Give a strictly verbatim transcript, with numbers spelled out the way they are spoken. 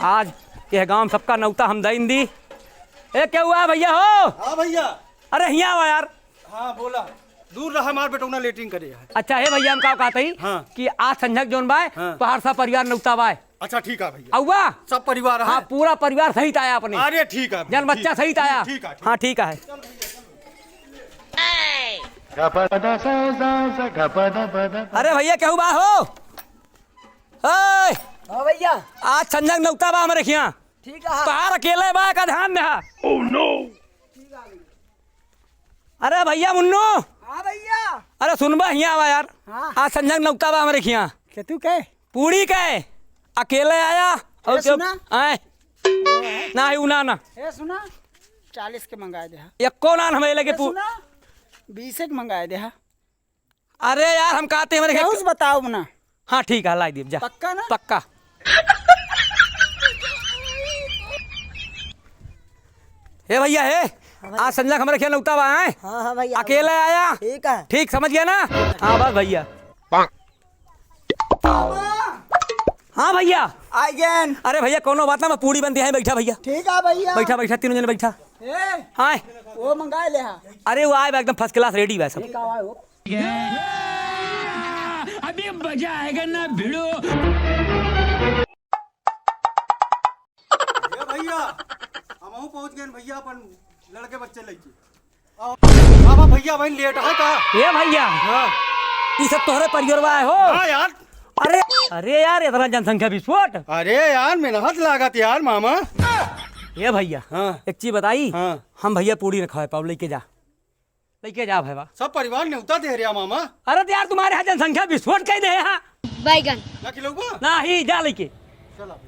आज यह गांव सबका नौता हम दइन दी। ए, केहू आय भइया हो? हाँ भइया। अरे, हियाँ आवा यार। हाँ, बोला। दूर रहा, हमार बेटौना लेटरिन करे है। अच्छा, हे भइया, हम का कहत ही हाँ। कि आज संझक जौन बाय, हाँ। तोहार सब परिवार नौता बाय। अच्छा, ठीक है भइया। अउवा? सब परिवार है? हाँ, पूरा परिवार सहित आया अपने। अरे, ठीक है भइया, जन बच्चा ठीक, सहित आया। ठीक है, ठीक। हाँ, ठीक है। अरे भइया, केहू बा हो? ओए! हाँ भइया। आज संझक नौता बा हमरे खियाँ। ठीक है। तोहार अकेले बा का ध्यान देहा। Oh no! अरे भइया मुन्नू। हाँ भइया। अरे सुनबा, हियाँ आवा यार। हाँ। आज संझक नौता बा हमरे खियाँ। केतु के? पूड़ी के। अकेले आया और ए, सुना। आए। ना ही उना ना। ए, सुना। चालीस के मंगाए देहा। एको नान हमें लगे ए, पू- सुना। बीस के मंगाए देहा। अरे यार, हम कहते हैं, हमरे केहू से बताओ ना। हाँ, ठीक है, लाई दीब, जा। पक्का ना? पक्का। हे भइया, हे, हाँ भइया। आज संझक हमरे खियाँ नौता बा, हैं? हाँ, हाँ भइया। अकेले आया? ठीक है। ठीक, समझ गया ना? हाँ, बस भइया। हाँ भइया। आइगेन। अरे भइया, कौनो बात ना, मैं पूड़ी बनती है, बैठा भइया। ठीक है भइया। बैठा, बैठा, तीनों जने बैठा। ए, हाँ। वो मंगा ले, हाँ। अरे वो आए बा, एकदम first class ready बा सब। ठीक है, आए हो। अभी मजा आएगा ना भिड़ो। ए भइया, हमहू पहुँच गए भइया, अपन लड़के बच्चे लेके। आओ, बाबा भइया, भाई लेट है का? ए भइया, हाँ। ई सब तोहरे परिवारवा है हो? हाँ यार। अरे, अरे यार, इतना जनसंख्या विस्फोट। अरे यार, मेहनत लागत यार मामा। ए भइया, हाँ। एक चीज बताई, हाँ। हम भइया पूड़ी न खाए पाउब, लेके जा। लेके जा भइया। सब परिवार नेवता दे रहा मामा। अरे तो यार, तुम्हारे यहाँ जनसंख्या विस्फोट कह दे यहाँ। बैगन। ना खिलौबा? ना ही, जा लेके। चला।